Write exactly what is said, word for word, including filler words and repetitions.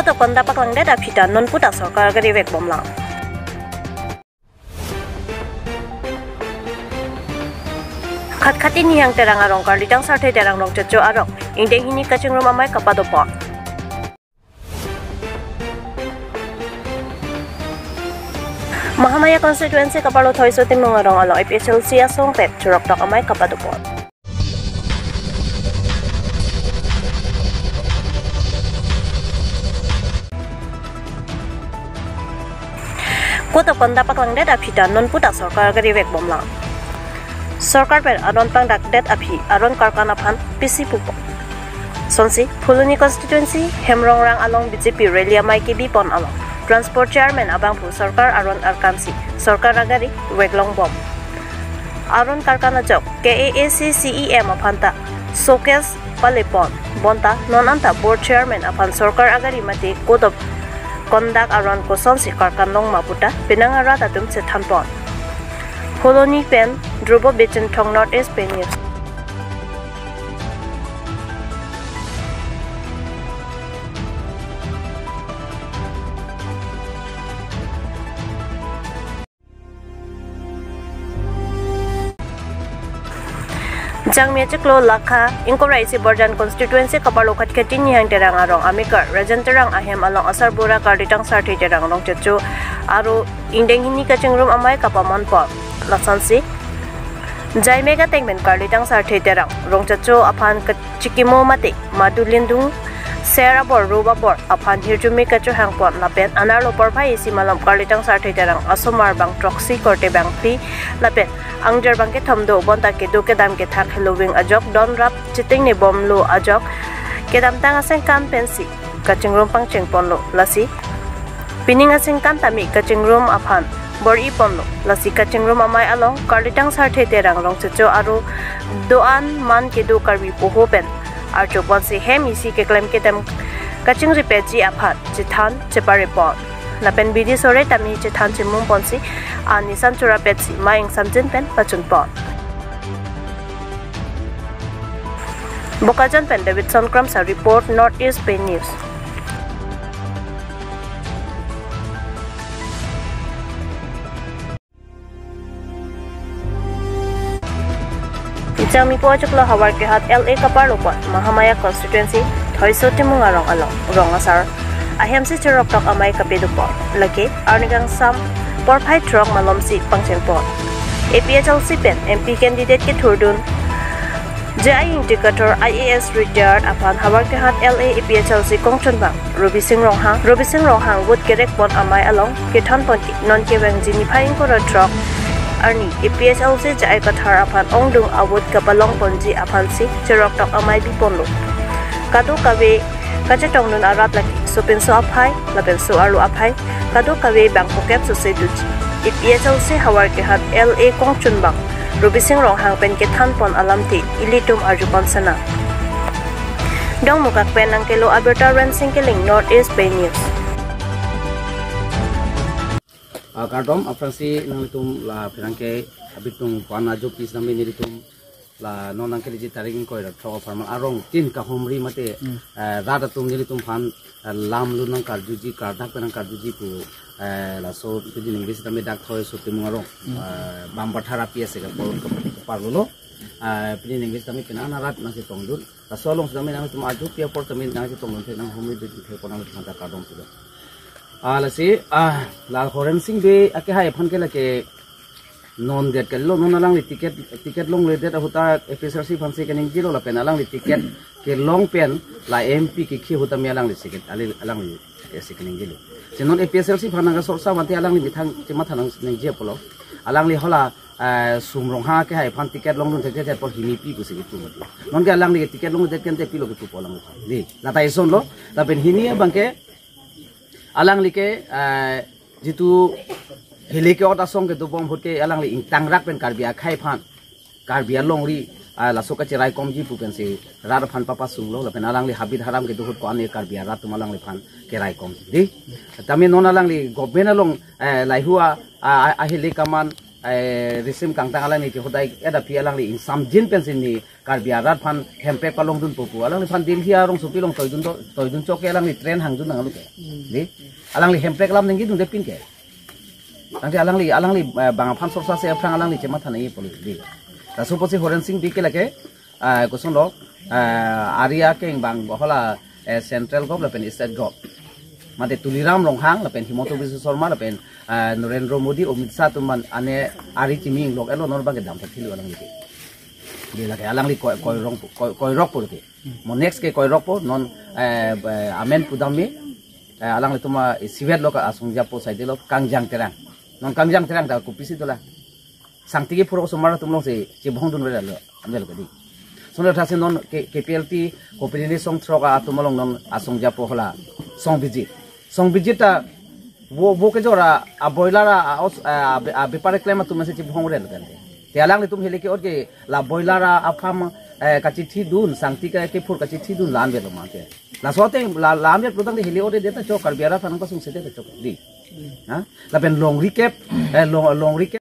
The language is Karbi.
Tokonda paklangdet aphi ta nonpu ta sorkar gari vekbomlang. Khatkhati Nihang Terang arong Karlitang Sarthe Terang Rongchecho arong ingdeng hini kachingrum amei kapadopon. Mahamaya constituency kaparlo Thoiso Timung arong along A P H L C asong pen chiroktok amei kapadopon. Code of conduct paklangdet aphi ta nonpu ta sorkar gari vekbomlang. Sorkar pen aron pangdakdet aphi aron karkan aphan pisi pupo. Sonsi, Phuloni constituency, Hemrongrang along B J P rally amei kebipon along transport chairman abangphu sorkar aron arkansi sorkar agari veklongbom. Aron karkan ajok K A A C C E M aphan ta showcase palepon, bonta non anta board chairman aphan sorkar agari mate code of conduct aron kosonsi karkan longma puta penang arat atum chethanpon. Phuloni pen Dhrubo Bichinthong, North East Pei News. Jangmi achiklo Lakha ingkoi ra isi Borjan constituency kaparlo Khatkhati Nihang Terang arong amekar Rajen Terang ahem along asarbura Karlitang Sarthe Terang Rongchecho arong ingdeng hini kachingrum amei kapamonpon. Lasonsi, jaime kateng pen Karlitang Sarthe Terang Rongchecho aphan kachikimo mate madu lindung ser abor rup abor aphan hirjume kachohangpon lapen anerlo porphai isi malom Karlitang Sarthe Terang asomar bang throksi korte bang phli lapen angjar bang kethom do, bonta kedo kedam kethak heloving ajok don rap chitingnebomlo ajok kedamtang asengkan pensi kachingrum pangchengponlo. Lasi pining asengkan tame kachingrum aphan bor-iponlo. Lasi kachingrum amei along Karlitang Sarthe Terang Rongchecho arong do-an man kedo Karbi poho pen arjuponsi hem isi keklem kedam kachingripetji aphan chethan cheparepon. Lapen bidi sore tame chethan chemumponsi anisan churapetsi ma ingsamjin pen pachunpon. Bokajan pen Davidson Kramsa report, North East Pei News. Jangmipo achiklo Howraghat L A kaparlo pon Mahamaya constituency Thoiso Timung arong along rong asar ahemsi chiroktok amei kapadopon. Lake arni kangsam porphai throk malomsi pangchengpon. A P H L C pen M P candidate kethurdun J I Ingti Kathar I A S retired aphan Howraghat L A A P H L C kongchunbang Robising Ronghang, Robising Ronghang vote kerekpon amei along kethanponke nonke vangji niphai ingkoi ra throk arni A P H L C J I Kathar aphan ongdung a-vote kapalongponji aphansi chiroktok amei biponlo. Kadokave kachetongdun arat lake sopinso aphai lapen so-arlo aphai kadokave bang pokep sose doji. A P H L C Howraghat L A kongchunbang Robising Ronghang pen kethanpon alamthe ilitum arjupon sana. Dongmukak pen nangkelo abirta Rensing Killing, North East Pei News. Ah, kardom, aphrangsi nanglitum la pherangke abitung pan ajo pis nami nelitum la non nangkeleji tarik ingkoi ra throk apharman arong tin kahumri mate, eh, rat atum nelitum aphan, eh, lamlu nangkarjuji, kardak pen nangkarjuji pu, eh, laso pini ningve sitame dak Thoiso Timung arong, eh, Bambathar A P S kapar, kaparlo. Eh, pini ningve sitame penang arat nangchetongdun. Laso along sitame nangtum ajo pi apor tame nangchetongdun the nanghumri dun the pon nangtum ta kardom pulo. Ah, lasi, ah, la Horensing Bey akehai aphan ke lake non det kalilo, non alangli ticket, ticket longledet ahut ta A P H L C aphansi kaningjelo lapen alangli ticket kelong pen la M P kekhi ahut tame alangli si ke, ali, alangli si kaningjelo. Si non A P H L C aphan nangkasorsa mate alangli methang chematha nangningje apotlo. Alangli hala, eh, Sum Ronghang akehai aphan ticket longdun thekthe apot hini pi pusi kipu mati. Nonke alangli ticket longdet kente pilo kipupo alangli aphan. Di, lata isonlo, lapen hini abangke alangli ke, eh, jitu hili ke-ot asong kedobom ahut ke alangli ingtangrak pen Karbi akhei aphan, Karbi alongri, ah, laso kachiraikomji pu pensi rat aphan papasunglo, lapen alangli habit haram kedo ahut ko-an e Karbi arat atum alangliphan keraikomji. Di, tame non alangli government along, eh, lahei-hui a, a, a, ahili kaman eh, risim kangtang alangli ke hodai eda pi alangli ingsamjin pensi ni Karbi arat aphan hemprek palongdunpo pu. Alangliphan Delhi arongsopi along toidun do, toidun chok ke alangli train hangdun nang alu ke. Di? Alangli hemprek alam ninggi dunde pin ke. Tangte alangli, alangli, eh, bang aphan sorsa se aphrang alangli chematha nangji pulo. Di? Laso apotsi Horen Sing Bey ke lake, eh, kosonlo, eh, ari akeng bang hala, eh, central gov lapen state gov. Mate Tuliram Ronghang lapen Himanta Biswa Sarma lapen, eh, Narendra Modi, Amit Shah atum ane ari chiming lok elo non bang kedam thakthilo alangli ke. Di lake alangli koi, koirong, koi, koirokpo ke. Mo next ke koirokpo non, eh, eh, amen pudam me, eh, alanglitum isivet lo ka asong japo saide lo Kangjang Terang. Non Kangjang Terang ta kopisi dolang. Sangti kephur osomar atum alongsi chibongdun velo, anvel ke di. Sonlo thasi non ke, K P L T, kopine song throk atum along non asong japo hala. Song Bijit. Song Bijit ta vo, vo kejor a, a boiler a, a, os-, a, a, a bepar klem atum si chibong rel kan. Te alanglitum heli ke-ot ke la boiler a, a farm, eh, kachithidun, sangti ke, kephur kachithidun la-an velo ma ke. Laso ateng la, la-an vet pulotangte heli ot-e det ta chok, Karbi arat aphan nangpasungse det ta chok. Di. Ha? Lapen longri kep, eh, long, longri kep.